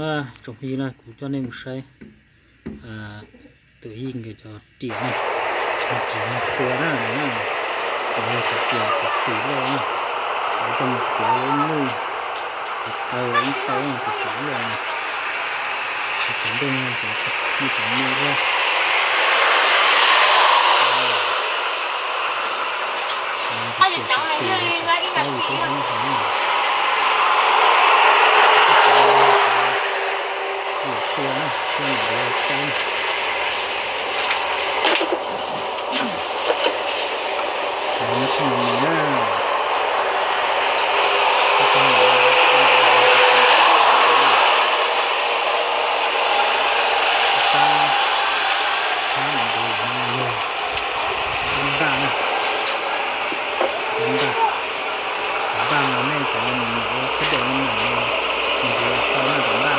Tsoom phooj ywg na, kuv coj nej mus saib tus yij nkawd cov riam na, cov riam txua na, no na, cov riam cov tus loj na, cov coj mus tsuav ib nyuj, cov taw ib tau na, cov riam loj na, cov riam ntej na, cov me riam me thiab. Cov riam tus, cov taw tus hauv no, cov siab na, siab ntawm lawv tau na. Cov no tsheej mus na. Tab, tab npaj na, npaj, npaj no nej cov nyiam ua xab daim no mas nws yuav tau na, cov npaj.